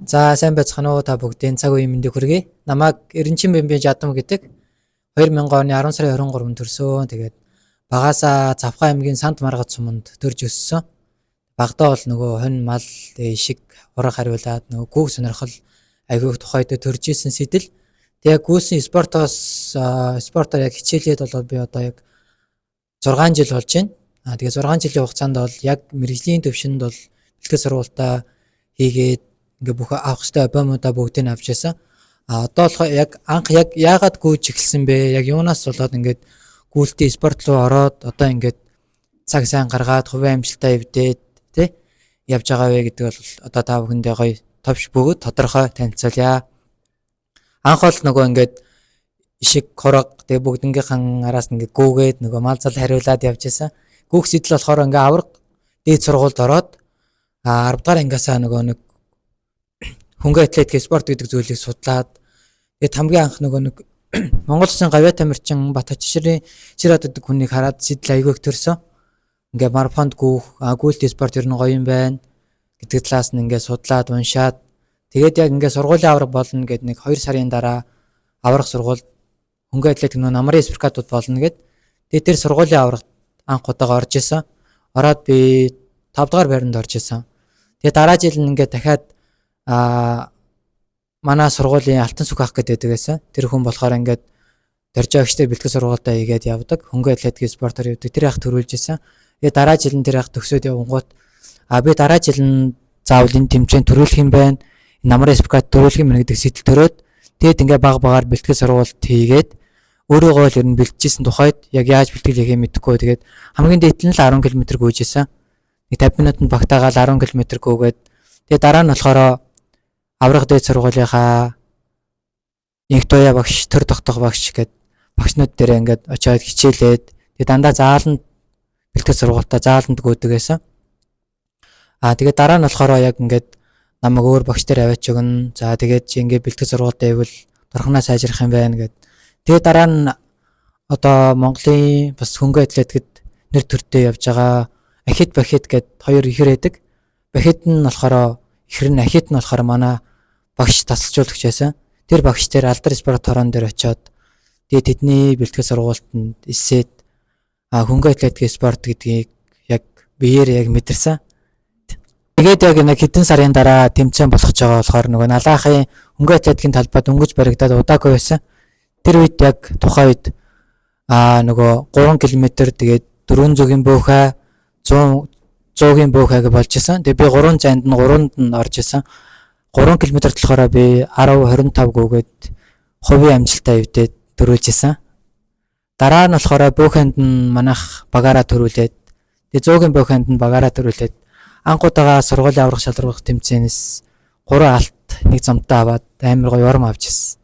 За, сайн байцгаана уу, та бүгдийн цаг үеийн мэндийг хүргэе. Намайг Эренчин Бэмбэ Жадам гэдэг 2000 оны 10 сарын 23-нд төрсөн. Тэгээд багасаа Завхан аймгийн Санд Маргад суманд төрж өссөн. Багадаа бол нөгөө хонь мал ишиг хураг хариулаад нөгөө гүүх сонирхол айгүйх тухайд төрж исэн сэтэл. Тэгээ гүйсэн спортоос спортоор яг хичээлээд болоод би одоо яг 6 жил болж байна. Аа, тэгээ 6 жилийн хугацаанд бол яг мэргэжлийн төвшөнд бол бэлтгэл сургуультаа хийгээд ингээ бүх авах ёстой обоймуудаа бүгдийг нь авч байсан. А одоо болохоор яг анх яг яагаад гүйж эхэлсэн бэ? Яг юунаас болоод ингээд гүйлтийн спорт руу ороод одоо ингээд цаг сайн гаргаад хувийн амжилтаа эвдээд тий явж байгаа вэ гэдэг бол одоо та бүхэндээ гоё товч бөгөөд тодорхой танилцуулъя. Анх бол нөгөө ингээд ишиг хураг тэгээ бүгднгийнхэн араас ингээд гүүгээд нөгөө мал зал хариулаад явж байсан. Гүүх сэтэл болохоор ингээ авраг дээд сургуульд ороод 10 дугаар ангиасаа нөгөө нэг хөнгө атлетик спорт гэдэг зүйлийг судлаад тэгээд хамгийн анх нөгөө нэг Монгол Улсын гавьяа тамирчин Бат Хачширын Чирад гэдэг хүнийг хараад сэтэл айгүй их төрсөн. Ингээ марафонд гүүх, гүйлт спорт ер нь гоё юм байна гэдэг талаас нь ингээ судлаад уншаад тэгээд яг ингээ сургуулийн авраг болно гэд нэг 2 сарын дараа аврах сургууль хөнгө атлетик нөгөө намрын спорткадууд болно гэд тэгээд тэр сургуулийн аврагт анх удаага орж исэн. Ороод би 5 дугаар байранд орж исэн. Тэгээд дараа жил нь ингээ дахиад манай сургуулийн Алтан сүх ах гэдэг байсан. Тэр хүн болохоор ингээд доржоо агчтай бэлтгэл сургуультаа хийгээд явдаг. Хөнгө атлетик спортоор явдаг. Тэр ах төрүүлж исэн. Тэгээд дараа жил нь тэр ах төгсөөд явангууд би дараа жил нь заавал энэ тэмцээнд төрүүлэх юм байна. Намрын спорткад төрүүлэх юм байна гэдэг сэтэл төрөөд тэгээд ингээ баг багаар бэлтгэл сургуульд хийгээд өөрийгөө л ер нь бэлтжижсэн тухайд яг яаж бэлтгэл хийхээ мэдэхгүй. Тэгээд хамгийн дээд нь л 10 км гүйжсэн. Нэг 50 минутанд багтаагаал 10 км гүйгээд тэгээд дараа нь болохоор аврах дээд сургуулийнхаа инх туяа багш, төр тогтох багш гэд багшнууд дээр ингээд очиод хичээлээд тэгээд дандаа зааланд бэлтгэл сургуультаа зааланд гүйдэг байсан. Аа, тэгээд дараа нь болохоор яг ингээд намайг өөр багш дээр аваач өгнө. За, тэгээд чи ингээд бэлтгэл сургуультаа ивэл дурхнаа сайжрах юм байна гэд. Тэгээд дараа нь одоо Монголын бас хөнгө атлетикэд нэр төртэй явж байгаа Ахид Бахид гэд хоёр ихэр байдаг. Бахид нь болохоор ихэр нь, Ахид нь болохоор манай багш тасалжуулагч байсан. Тэр багш дээр Алдар спорт хорон дээр очиод тэгээд тэдний бэлтгэл сургуультанд эсээд хөнгө атлетик спорт гэдгийг яг биеэр яг мэдэрсэн. Тэгээд яг нэг хэдэн сарын дараа тэмцээн болох гэж байгаа болохоор нөгөө налаахын хөнгө атлетикийн талбайд дөнгөж баригдаад удаагүй байсан. Тэр үед яг тухайн үед нөгөө 3 км тэгээд 400-ийн бөөхай 100-ийн бөөхай гэж болж исэн. Тэгээд би 3 зайд нь 3-нд нь орж исэн. 3 км-т болохоор би 10.25 гүгээд хувийн амжилтаа эвдээд төрүүлж исэн. Дараа нь болохоор бөөхөнд нь манайх багаараа төрүүлээд тэгээд 100-ийн бөөхөнд нь багаараа төрүүлээд анх удаага сургуулийн аврах шалрах тэмцээнээс 3 алт нэг зомтой аваад амар гоё урам авч ирсэн.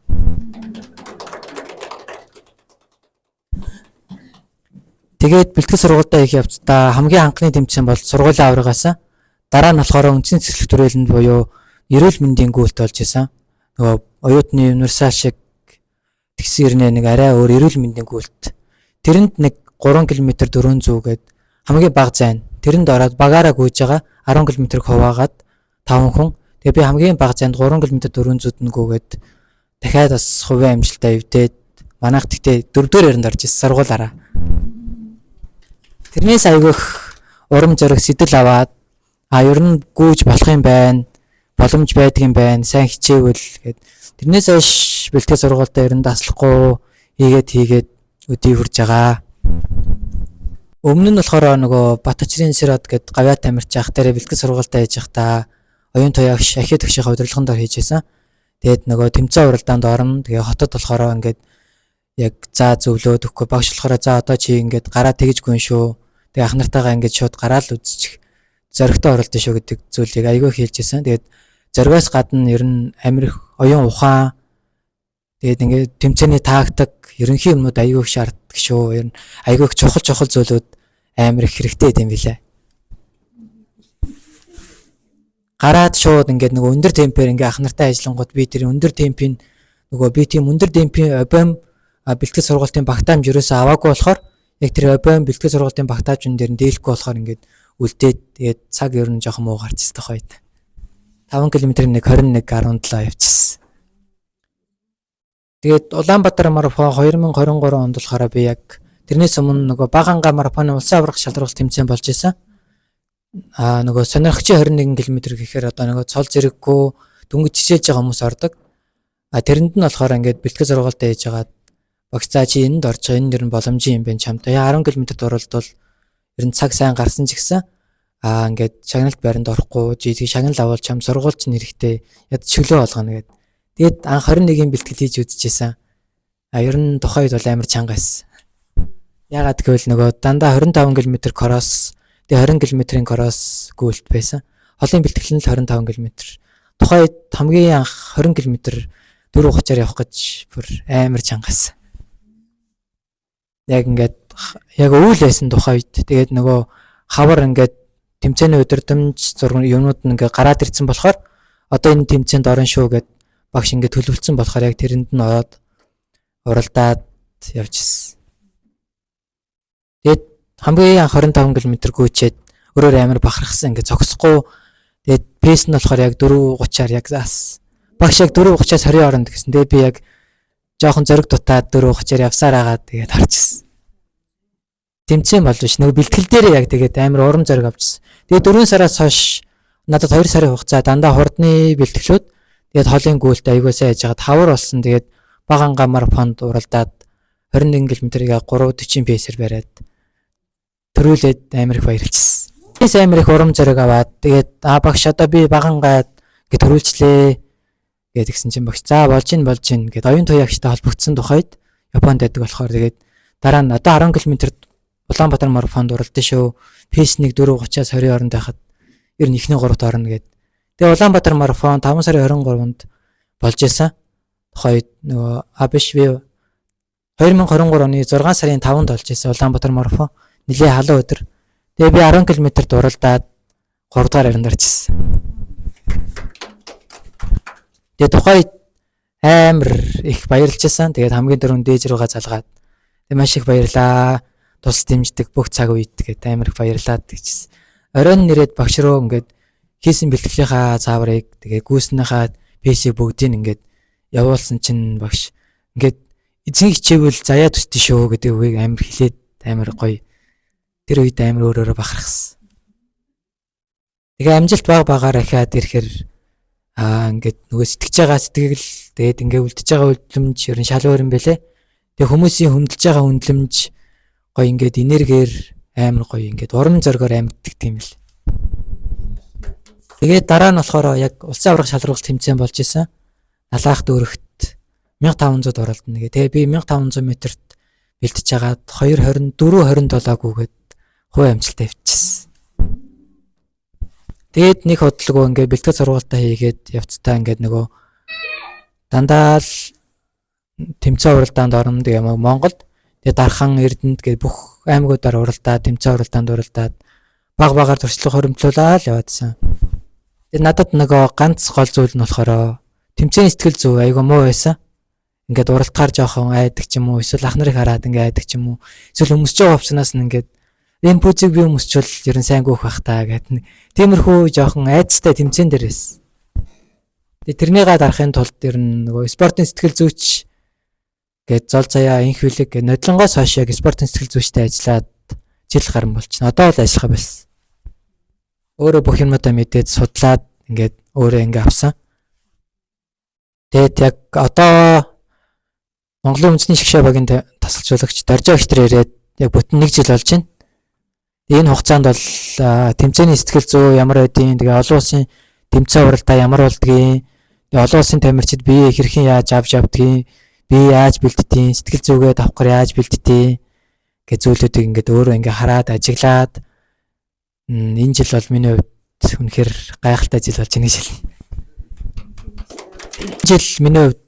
Тэгээд бэлтгэл сургуультай их явцдаа хамгийн анхны тэмцээн бол сургуулийн авраг байсан. Дараа нь болохоор үндсэн цэцэрлэг түрээлэнд буюу эрүүл мэндийн гүйлт болж исэн. Нөгөө оюутны универсал шиг тэгсэн ирнэ нэг арай өөр эрүүл мэндийн гүйлт. Тэрэнд нэг 3 км 400 гээд хамгийн бага зайн. Тэрэнд ороод багаараа гүйж байгаа 10 км-г хуваагаад 5 хүн. Тэгээ би хамгийн бага зайнд 3 км 400-д нь гүгээд дахиад бас хувийн амжилтаа эвдээд манайх тэгтээ 4-р яринд орж ирсэн сургуулаараа. Тэрнээс айгүйх урам зориг сэтэл аваад ер нь гүйж болох юм байна. Боломж байдаг юм байна. Сайн хичээвэл гэд. Тэрнээс хойш бэлтгэл сургуультаа ер нь даслахгүй хийгээд өдий хүрж байгаа. Өмнө нь болохоор нөгөө Батачрын Сэрод гэд гавьяа тамирч ах дээр бэлтгэл сургуультаа хийж байхдаа оюун туяагч ахид төгшийнхээ удирдлагын дор хийж байсан. Тэгээд нөгөө тэмцээн уралдаанд орно. Тэгээ хотод болохоор ингээд яг заа зөвлөөд өгөхгүй багш болохоор за одоо чи ингээд гараа тэгж гүн шүү. Тэгээ ах нартайгаа ингээд шууд гараа л үзчих. Зоригтой оролдсон шүү гэдэг зүйлийг айгүй хэлж байсан. Тэгээд зоригоос гадна ер нь амир их оюун ухаан тэгээд ингээд тэмцээний тактик ерөнхий юмнууд айгүй их шаарддаг шүү. Ер нь айгүй их чухал чухал зүйлүүд амар их хэрэгтэй юм билээ. Гараад шууд ингээд нөгөө өндөр темпээр ингээд ах нартай ажиллангууд би тэр өндөр темпийн нөгөө би тийм өндөр темпийн обойм бэлтгэл сургуулийн багтаамж ерөөсөө аваагүй болохоор яг тэр обойм бэлтгэл сургуулийн багтаамжн дээр нь дийлэхгүй болохоор ингээд үлдээд тэгээд цаг ер нь жоохон муу гарч ирсэн тохойд. 5 км-ийн нэг 21.17 явчихсан. Тэгээд Улаанбаатар марафон 2023 онд болохоор би яг тэрнээс өмнө нөгөө Баганга марафоны улсын аварга шалралт тэмцээн болж исэн. Нөгөө сонирхчийн 21 км гэхээр одоо нөгөө цол зэрэггүй дөнгөж хичээлж байгаа хүмүүс ордог. Тэрэнд нь болохоор ингээд бэлтгэл сургуультаа хийж байгаад багш за чи энд орж байгаа, энэ нэр нь боломжийн юм байна чамтай. Яа 10 км-д оролдвол ер нь цаг сайн гарсан ч гэсэн ингээд шагналт байранд орохгүй чи шагнал авал чам сургууль чинь эрэхтэй яд чөлөө болгоно гэд. Тэгээд анх 21-ийн бэлтгэл хийж үзчихсэн. Ер нь тухайн үед бол амар чанга байсан. Яагаад гэвэл нөгөө дандаа 25 км кросс, тэгээ 20 км-ийн кросс гүйлт байсан. Холын бэлтгэл нь л 25 км. Тухайн үед хамгийн анх 20 км 4:30-аар явах гэж бүр амар чанга байсан. Яг ингээд яг өвөл байсан тухайн үед. Тэгээд нөгөө хавар ингээд тэмцээний удирдамж зураг юмнууд нь ингээд гараад ирсэн болохоор одоо энэ тэмцээнд орно шүү гэд багш ингээд төлөвлөсөн болохоор яг тэрэнд нь ороод уралдаад явчихсан. Тэгээд хамгийн анх 25 км гүйчээд өөрөөр амар бахархсан, ингээд зогсохгүй. Тэгээд pace нь болохоор яг 4:30-аар яг заас. Багш яг 4:30-аас 20 оронд гэсэн. Тэгээд би яг жоохон зориг дутаад 4:30-аар явсаар агаад тэгээд орчихсон. Тэмцээн болж биш. Нөгөө бэлтгэл дээр яг тэгээд амар урам зориг авчихсан. Тэгээд 4 сараас хойш надад 2 сарын хугацаа дандаа хурдны бэлтгэлүүд, тэгээд холын гүйлт аягүй сайн яаж хагаад хавар болсон. Тэгээд Баганга марафонд уралдаад 21 км-ийг 3:40 pace ээр бариад төрүүлээд амар их баярлчихсан. Тэгээс амар их урам зориг аваад тэгээд багш одоо би Багангаа гэж төрүүлчлээ гэдгсэн чинь багш за болж ин болж ин гэд оюун туяагчтай холбогдсон тухайд Японд байдаг болохоор тэгээд дараа нь одоо 10 км-д Улаанбаатар марафонд уралдсан шүү. Pace нэг 4:30-аас 20 оронд байхад ер нь эхний 3-т орно гэд. Тэгээ Улаанбаатар марафон 5 сарын 23-нд болж исэн. Тухайд нөгөө биш би 2023 оны 6 сарын 5-нд болж исэн Улаанбаатар марафон. Нилээ халуун өдөр. Тэгээ би 10 км-д уралдаад 3 дугаар байранд орж ирсэн. Тэгээ тухайд амар их баярлж байсан. Тэгээд хамгийн түрүүнд дээж рүүгээ залгаад тэг маш их баярлаа. Тус дэмждэг бүх цаг үед тэгээд амар их баярлаад гэжсэн. Оройн нэрээд багш руу ингээд хийсэн бэлтгэлийнхаа зааврыг тэгээ гүйснийхаа pace ийг бүгдийг ингээд явуулсан чинь багш ингээд эзэн хичээвэл заяа төстэй шүү гэдэг үгийг амар хэлээд амар гоё. Тэр үед амар өөрөөрөө бахархсан. Тэгээ амжилт баг багаар ахиад ирэхээр ингээд нөгөө сэтгэж байгаа сэтгэл тэгээд ингээд үлдэж байгаа үлдэмж ер нь шал өөр юм бэлээ. Тэгээ хүмүүсийн хөндлөж байгаа хөндлөмж гоё ингээд энергиэр амар гоё ингээд урам зоригоор амьддаг юм л. Тэгээд дараа нь болохоор яг улсын аварга шалралт тэмцээн болж исэн. Налаах дүүрэгт 1500-д оролдоно гэ. Тэгээ би 1500 метрт бэлтэж хагаад 2:24 27 гүгээд хувь амжилтаа авчихсан. Тэгээд нэг бодлого ингээд бэлтгэл сургуультаа хийгээд явцдаа ингээд нөгөө дандаа л тэмцээн уралдаанд орно. Тэгээ Монголд тэгээ Дархан, Эрдэнэт гээд бүх аймагуудаар уралдаад тэмцээн уралдаанд уралдаад баг багаар туршлага хоримтлуулаад яваадсан. Тэгээ надад нөгөө ганц гол зүйл нь болохоор тэмцээний сэтгэл зүй айгүй муу байсан. Ингээд уралдахаар жоохон айдаг ч юм уу, эсвэл ах нарыг хараад ингээд айдаг ч юм уу, эсвэл өмсөж байгаа хувцаснаас нь ингээд энэ пүүзийг би өмсчвөл ер нь сайн гүйх бах таа гэдэг. Тиймэрхүү жоохон айцтай тэмцээн дээр байсан. Тэгээ тэрнийгээ дарахын тулд ер нь нөгөө спортын сэтгэл зүйч гээд зол заяа инх хүлэг гээд нодлонгоос хойш яг спортын сэтгэл зүйчтэй ажиллаад жил гарan болчихно. Одоо л ажиллах байсан. Өөрөө бүх юмудаа мэдээд судлаад ингээд өөрөө ингээ авсан. Тэгээд яг одоо Монголын үндэсний шгшээ багийн тасалжуулагч Доржоо ихтер ирээд яг бүтэн нэг жил болж байна. Энэ хугацаанд бол тэмцээний сэтгэл зүй ямар байдیں۔ Тэгээ олон улсын тэмцээн уралдаа ямар болдгийг, тэгээ олон улсын тамирчид бие хэрхэн яаж авч явдгийг, бие яаж бэлддгийг, сэтгэл зүгээ давхар яаж бэлддгийг гэх зүйлүүдийг ингээд өөрөө ингээ хараад ажиглаад энэ жил бол миний хувьд үнэхээр гайхалтай жил болж байна гэж хэлнэ. Энэ жил миний хувьд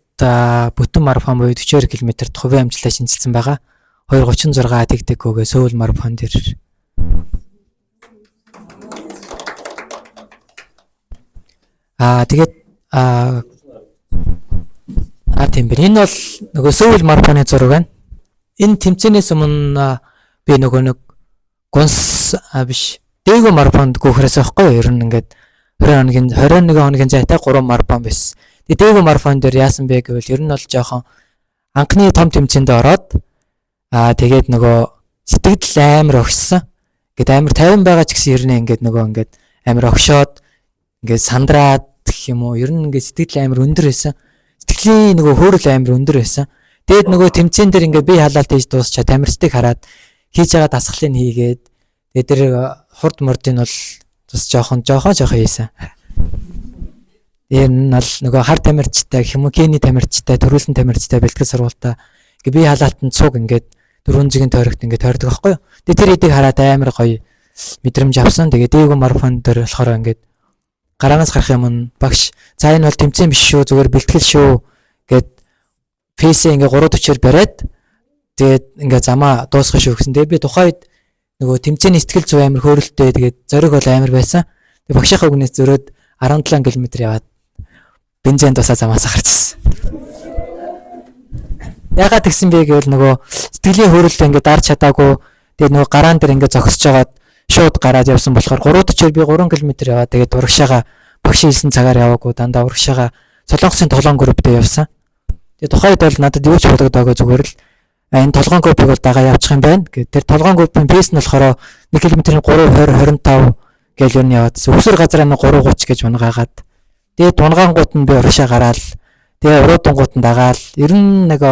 бүтэн марафон буюу 42 км-т хувийн амжилтаа шинжилсэн байгаа. 2:36 тэг тэггүйгээ Сөүл марафон дээр. Тэгээд тийм байна. Энэ бол нөгөө Сөүл марафоны зураг байна. Энэ тэмцээнээс өмнө би нөгөө нэг гунс биш Дээгүү марафонд гүйхрээс байхгүй юу? Ер нь ингээд 20 хоногийн 21 хоногийн зайтай 3 марафон байсан. Тэгээ Дээгү марафон дээр яасан бэ гэвэл ер нь бол жоохон анхны том тэмцээнд ороод тэгээд нөгөө сэтгэл амар огшсон. Ингээд амар 50 байгаа ч гэсэн ер нь ингээд нөгөө ингээд амар огшоод ингээд сандраад гэх юм уу. Ер нь ингээд сэтгэл амар өндөр байсан. Сэтгэлийн нөгөө хөөрөл амар өндөр байсан. Тэгээд нөгөө тэмцээн дээр ингээд бие халаалт хийж дуусчаа тамирчдыг хараад хийж байгаа дасгалыг хийгээд тэгээд тэр хурд мурдын бол бас жоохон жоохон жоохон хийсэн. Энэ нь бол нөгөө хар тамирчтай гэх юм уу, Кени тамирчтай, төрүүлсэн тамирчтай бэлтгэл сургуультаа ингээ бие халаалтанд цуг ингээд дөрвөн зэгийн тойрогт ингээд тойрдог байхгүй юу. Тэгээ тэр эдийг хараад амар гоё мэдрэмж авсан. Тэгээ Дээгү марафон дээр болохоор ингээд гараанаас гарах юм нь багш за энэ бол тэмцээн биш шүү, зүгээр бэлтгэл шүү гэд фейсээ ингээ 3:40-оор бариад тэгээд ингээ замаа дуусгах шүү гэсэн. Тэгээ би тухайн үед нөгөө тэмцээний сэтгэл зүй амар хөөрөлттэй, тэгээд зориг бол амар байсан. Тэгээ багшийнхаа үгнээс зөрөөд 17 км яваад бензин тусаа замаас гарчихсан. Ягаад тэгсэн бэ гэвэл нөгөө сэтгэлийн хөөрөлтөө ингээ дарж чадаагүй, тэгээд нөгөө гараан дээр ингээ зогсож байгаад шууд гараад явсан болохоор 3:40-оор би 3 км яваад тэгээд урагшаага багшийн хэлсэн цагаар яваагүй, дандаа урагшаага Солонгосын толгоон групптэй явсан. Тэгээд тухайн үед бол надад юу ч бодогдоогүй, зүгээр л энэ толгоон группийг бол дагаа явчих юм байна гэд. Тэр толгоон группийн pace нь болохоор 1 км-ийн 3:20 25 гээл юу яваадсэн. Өсвөр газраа нэг 3:30 гэж унгаагаад. Тэгээд унгаангууд нь би урагшаа гараал. Тэгээ уруудангууд нь дагаал. Ер нь нэг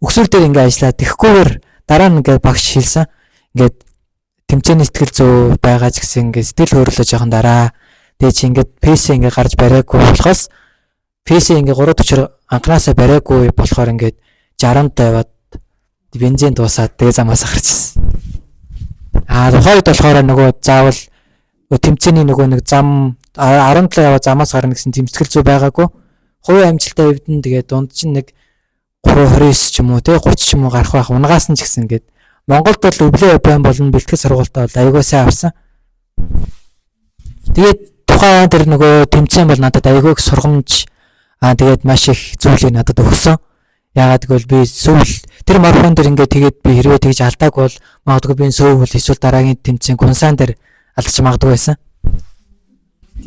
өксөр дээр ингээ ажиллаад тэгхгүйгээр дараа нь ингээ багш хэлсэн. Ингээд тэмцээний сэтгэл зүй байгаа ч гэсэн ингээ сэтгэл хөдлөлөө жоохон дараа. Тэгээ чи ингээд pace ингээ гарч бариагүй болохоос pace ингээ 3:40 анханасаа бариагүй болохоор ингээд 60-нд тавиад бензин дуусаад тэгээ замаас гарчихсан. Тухайн үед болохоор нөгөө заавал тэмцээний нөгөө нэг зам 17 яваа замаас гарна гэсэн тийм сэтгэл зүй байгаагүй. Хувийн амжилтаа эвдэн, тэгээд дунд чинь нэг 3:29 ч юм уу те 30 ч юм уу гарах байх унгаас нь ч гэсэн ингээд Монголд бол өвлөө байн болон бэлтгэл сургуультаа бол аягүй сайн авсан. Тэгээд тухайн тэр нөгөө тэмцээн бол надад аягүй их сургамж, тэгээд маш их зүйлийг надад өгсөн. Яагаад гэвэл би Сөүл тэр марафон дээр ингээд тэгээд би хэрвээ тэгж алдаагүй бол магадгүй би Сөүл эсвэл дараагийн тэмцээн Кунсан дээр алдчих магадгүй байсан.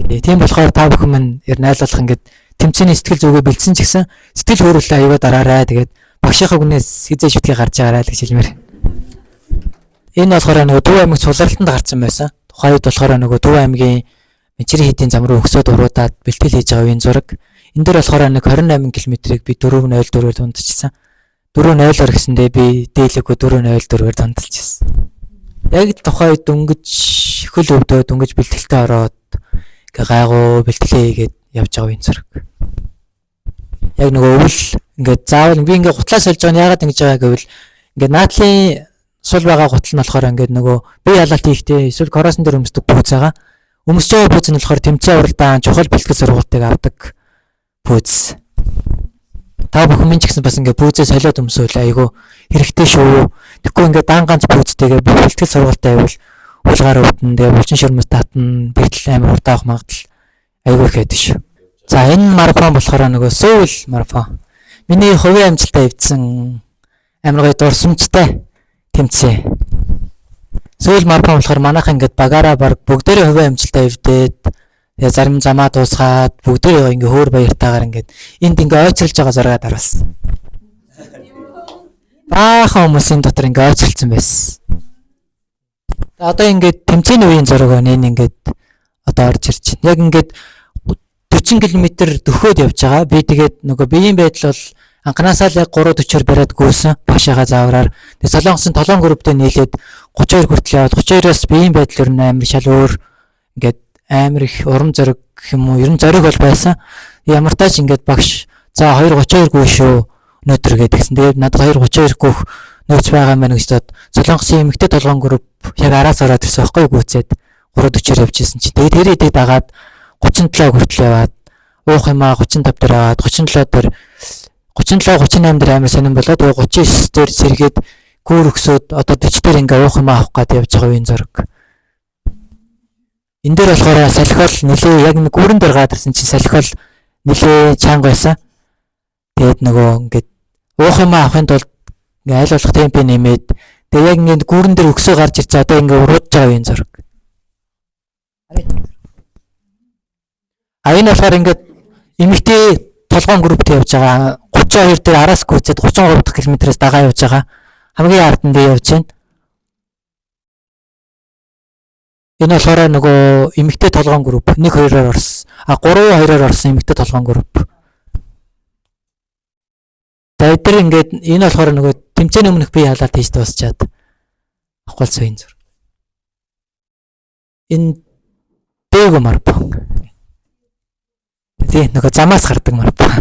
Тийм болохоор та бүхэн минь ер нь айл болох ингээд тэмцээний сэтгэл зүгээ бэлдсэн ч гэсэн сэтгэл хөөрөлөө аягүй дараарай. Тэгээд багшийнхаа үгнээс хизээ шүтгийг гарч байгаарай л гэж хэлмээр. Энэ болохоор нөгөө Төв аймаг сулралтанд гарсан байсан. Тухайн үед болохоор нөгөө Төв аймгийн Мичрийн хэдийн зам руу өксөд уруудаад бэлтгэл хийж байгаа үеийн зураг. Энэ дээр болохоор нэг 28 км-ийг би 4:04-ээр дундчихсан. 4:0-оор гэсэндээ би дээлээгүй 4:04-ээр дундалчихсан. Яг тухайн үед дөнгөж хөл өвдөө дөнгөж бэлтгэлтэй ороод ингээ гайгүй бэлтгэлээ хийгээд явж байгаа үеийн зураг. Яг нөгөө өвөл ингээд заавал би ингээ гутлаа сольж байгаа нь яагаад ингэж байгаа гэвэл ингээд наадлын сул байгаа гутал нь болохоор ингээд нөгөө бие ялалт хийхдээ эсвэл кроссон дээр өмсдөг пүүз байгаа. Өмсөж байгаа пүүз нь болохоор тэмцээн уралдаан чухал бэлтгэл сургалтыг авдаг пүүз. Та бүхэн минь ч гэсэн бас ингээ пүүзээ солиод өмсөөл айгүй хэрэгтэй шүү. Тэгэхгүй ингээ дан ганц пүүзтэйгээ бэлтгэл сургалтаа байвал хулгаар өвдөн, тэгээ булчин шөрмөс татна, бэлтгэл амар хурдан авах магадлал айгүй их байдаг шүү. За энэ марафон болохоор нөгөө Сөүл марафон. Миний хувийн амжилтаа эвдсэн амар гоё дурсамжтай тэмцээн. Сөүл марафон болохоор манайхан ингээд багаараа баг бүгдээрээ хувийн амжилтаа эвдээд тэгээ зарим замаа дуусгаад бүгдээрээ ингээ хөөр баяртайгаар ингээд энд ингээ ойцолж байгаа зураг даруулсан. Баахан хүмүүсийн дотор ингээ ойцолцсон байсан. Одоо ингээд тэмцээний үеийн зураг байна. Энэ ингээд одоо орж ирж байна. Яг ингээд 40 км дөхөөд явж байгаа. Би тэгээд нөгөө биеийн байдал бол анханасаа л яг 3:40-оор бариад гүйсэн багшаага заавраар. Тэгээд Солонгосын толгоон групптэй нийлээд 32 хүртэл яваад 32-оос биеийн байдал ер нь амар шал өөр ингээд амар их урам зориг гэх юм уу, ер нь зориг бол байсан. Ямар тач ингээд багш за 2:32 гүйн шүү өнөөдөр гэдгсэн. Тэгээд надад 2:32 гүйх нөөц байгаа юм байна гэж бодоод Солонгосын эмэгтэй толгоон групп яг араас ороод ирсэн байхгүй гүйцээд 3:40-оор явж исэн чи. Тэгээд тэр эдийг дагаад 37 хүртэл яваад уух юмаа 35 дээр аваад 37 дээр 37 38 дээр амар сонирн болоод 39 дээр сэргээд гүүр өгсөөд одоо 40 дээр ингээ уух юмаа авах гээд явж байгаа үеийн зураг. Энэ дээр болохоор салхиол нилээ яг нэг гүүрэн дээр гараад ирсэн чинь салхиол нилээ чанга байсан. Тэгээд нөгөө ингээд уух юмаа авахын тулд ингээ аль болох темпээ нэмээд тэгээд яг ингээд гүүрэн дээр өгсөө гарч ирсэн одоо ингээ уруудж байгаа үеийн зураг. А энэ болохоор ингээд эмэгтэй толгоон группт явж байгаа. 32 дээр араас гүйцэд 33 дахь километрээс дагаа явж байгаа. Хамгийн ард нь би явж байна. Энэ болохоор нөгөө эмэгтэй толгоон групп 1 2-оор орсон. А 3 2-оор орсон эмэгтэй толгоон групп. За эдгээр ингээд энэ болохоор нөгөө тэмцээний өмнөх бие халаалт хийж дуусчаад авахулсан энэ зур. Энэ Дээгү марпон. Тий, нөгөө замаас гардаг марпон.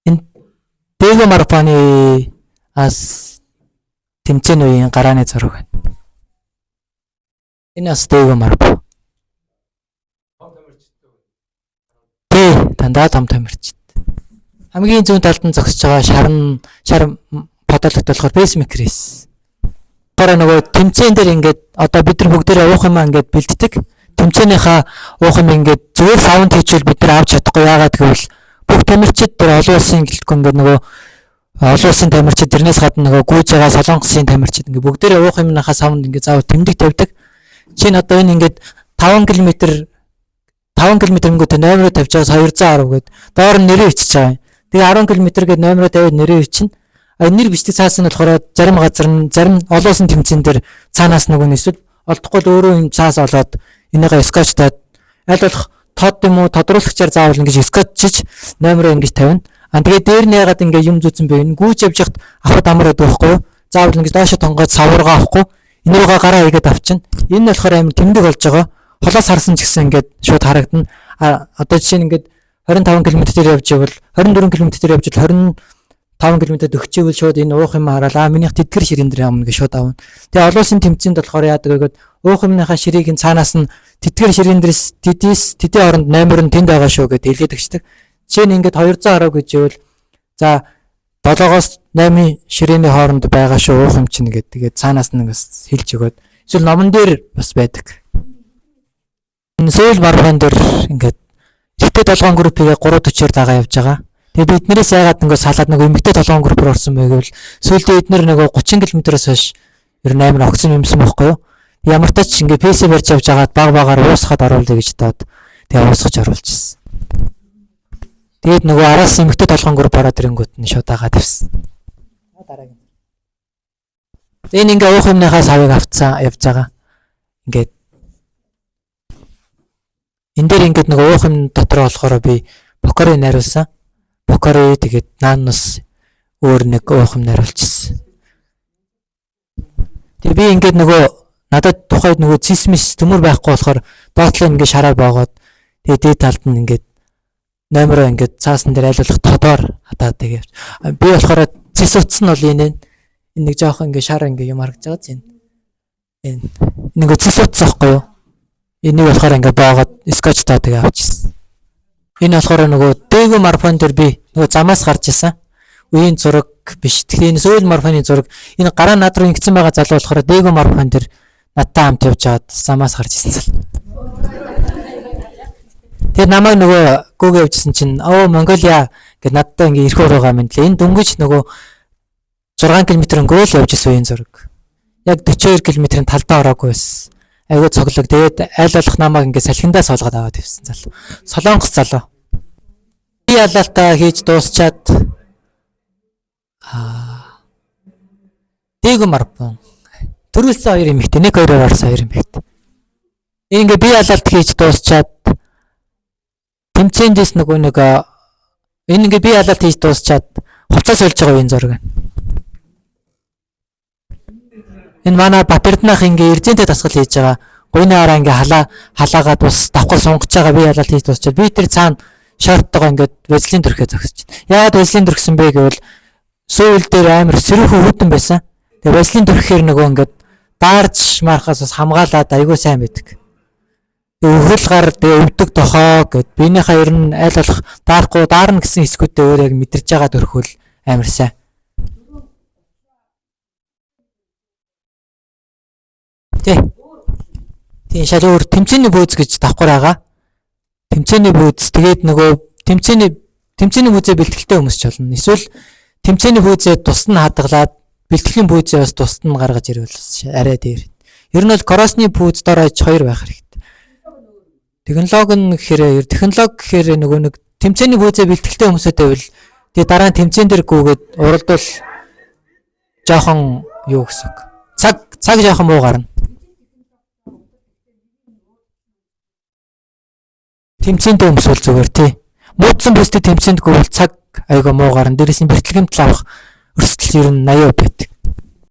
Энэ Дээгү марпоны ас тэмцээний үеийн гарааны зураг байна. Энэ бас Дээгү марпон. Тий, дандаа том тамирчид. Хамгийн зүүн талд нь зогсож байгаа шарн шар подологт болохоор пейсмейкер хийсэн. Болохоор нөгөө тэмцээн дээр ингээд одоо бид нар бүгдээрээ уух юм ингээд бэлддэг. Тэмцээнийхээ уух юм ингээд зүгээр савнд хийчихвэл бид нар авч чадахгүй. Яагаад гэвэл бүх тамирчид тэр олон улсын гэлтгүй ингээд нөгөө олон улсын тамирчид тэрнээс гадна нөгөө гүйж байгаа Солонгосын тамирчид ингээд бүгдээрээ уух юмныхаа савнд ингээд заавал тэмдэг тавьдаг. Жишээ нь одоо энэ ингээд 5 км 5 км өнгөтэй номероо тавьж байгаас 210 гээд доор нь нэрээ бичиж байгаа юм. Тэгээ 10 км гээд номероо тавиад нэрээ бичнэ. А нэр бичдэг цаас нь болохоор зарим газар нь зарим олон улсын тэмцээн дээр цаанаас нөгөө нь эсвэл олдохгүй л өөрөө юм цаас олоод энийгээ скотчтаад аль болох тод юм уу тодруулагчаар заавал ингэж скотчиж номероо ингэж тавина. А тэгээ дээр нь яагаад ингэ юм зүүцэн бэ? Энэ гүйж явж хахад авахд амар байдаг байхгүй юу? Заавал ингэж доошо тонгоод савргаа авахгүй. Энэ рүүгээ гараа хийгээд авчина. Энэ нь болохоор амар тэмдэг болж байгаа. Холоос харсан ч гэсэн ингээд шууд харагдана. А одоо жишээ нь ингээд 25 км дээр явж байвал 24 км дээр явж байвал 25 км дөхчээвэл шууд энэ уух юм хараад аа минийх тэдгэр ширэн дээр явна гэж шууд авна. Тэгээ олон улсын тэмцээнд болохоор яадаг вэ гэвэл уух юмныхаа ширийг нь цаанаас нь тэдгэр ширэн дээрс тэдис тэдийн оронд номер нь тэнд байгаа шүү гэд хэлээд өгчдөг. Жишээ нь ингээд 210 гэж ивэл за 7-оос 8-ын ширээний хооронд байгаа шүү уух юм чинь гэд тэгээд цаанаас нь бас хэлж өгөөд эсвэл номон дээр бас байдаг. Энэ Сөүл марафон дээр ингээд эрэгтэй толгоон группийг 3:40-оор дагаа явж байгаа. Тэгээ бид нэрээс яагаад нөгөө салаад нөгөө эмэгтэй толгоон групп руу орсон бэ гэвэл сүүлдээ эднэр нөгөө 30 км-аас хойш ер нь амар огцон юмсан байхгүй юу? Ямар ч тач ингээд пэсэ барьж явж байгаад баг багаар уусахад оруулъя гэж таад тэгээ уусгаж оруулчихсан. Тэгээд нөгөө араас эмэгтэй толгоон групп ороод ирэнгүүт нь шууд дагаад тавьсан. Дараагийн. Энэ ингээ уух юмныхаа савыг авцсан явж байгаа. Ингээд энэ дээр ингээд нөгөө уух юм дотор болохоор би Покори найруулсан. Покори тэгээд наанус өөр нэг уух юм найруулчихсан. Тэгээ би ингээд нөгөө надад тухайд нөгөө цисмис төмөр байхгүй болохоор доотлоо ингээд шараа боогоод тэгээ дээд талд нь ингээд номероо ингээд цаасан дээр аль болох тодоор хатаад тэгээ. Би болохоор цис утас нь бол энэ энэ нэг жоохон ингээд шар ингээд юм харагдаж байгаа зин. Энэ нөгөө цис утас аахгүй юу? Энийг болохоор ингээд боогоод скотч таа тэгээ авчихсан. Энэ болохоор нөгөө Дээгү марафон дээр би нөгөө замаас гарч исэн. Үеийн зураг биш. Тэгэхээр энэ Сөүл марафоны зураг энэ гараа над руу ингэсэн байгаа залуу болохоор Дээгү марафон дээр надтай хамт явж байгаад замаас гарч исэн зал. Тэгээ намайг нөгөө гүүгээ явжсэн чинь оо Монголиа гэд надтай ингээ ирэх уруугаа мэдлээ. Энэ дөнгөж нөгөө 6 км өнгөрөөл явж исэн үеийн зураг. Яг 42 км-ийн талдаа ороогүй байсан. Айгуу цоглог. Тэгээд аль болох намайг ингээ салхиндаа суулгаад аваад явсан залуу. Солонгос залуу. Би ялалтаа хийж дуусчаад Дээгү марафон. Төрүүлсэн хоёр эмэгтэй, нэг хоёроор орсон хоёр эмэгтэй. Ингээ би ялалт хийж дуусчаад тэмцээндээс нөгөө нэг энэ ингээ би ялалт хийж дуусчаад хувцас сольж байгаа үеийн зураг. Энэ манай Батэрднах ингээ эрзэнтэй дасгал хийж байгаа. Гуйны араа ингээ халаагаад бас давхар сунгаж байгаа би ялалт хийж дуусчаад би тэр цаана шорттойгоо ингээд вазлин төрхөө зогсож байна. Яагаад вазлин төрхсөн бэ гэвэл Сөүл дээр амар сэрүүхэн хүтэн байсан. Тэгээ вазлин төрхөөр нөгөө ингээд даарж мархаас бас хамгаалаад айгүй сайн байдаг. Тэгээ өвхөл гар тэгээ өвдөг тохоо гэд биенийхээ ер нь аль болох даарахгүй даарна гэсэн хэсгүүдээ өөр яг мэдэрч байгаа төрхөл амар сайн. Тий. Тийм шал өөр тэмцээний бүүз гэж давхар байгаа. Тэмцээний бүүз тэгээд нөгөө тэмцээний бүүзээ бэлтгэлтэй хүмүүс ч болно. Эсвэл тэмцээний бүүзээ тусад нь хадгалаад бэлтгэлийн бүүзээ бас тусад нь гаргаж ирвэл арай дээр. Ер нь бол кроссны бүүз дор хаяж 2 байх хэрэгтэй. Технологи нь гэхээр технологи гэхээр нөгөө нэг тэмцээний пүүзээ бэлтгэлтэй хүмүүстэй байвал тэгээ дараа нь тэмцээн дээр гүгээд уралдвал жоохон юу гэсэн үг. Цаг жоохон муу гарна. Тэмцээндээ өмсвөл зүгээр тий. Муудсан бүстэй тэмцээнд гүвэл цаг айгаа муу гарна. Дээрээс нь бэртэл гэмтэл авах өрсөлдөл ер нь 80% байдаг.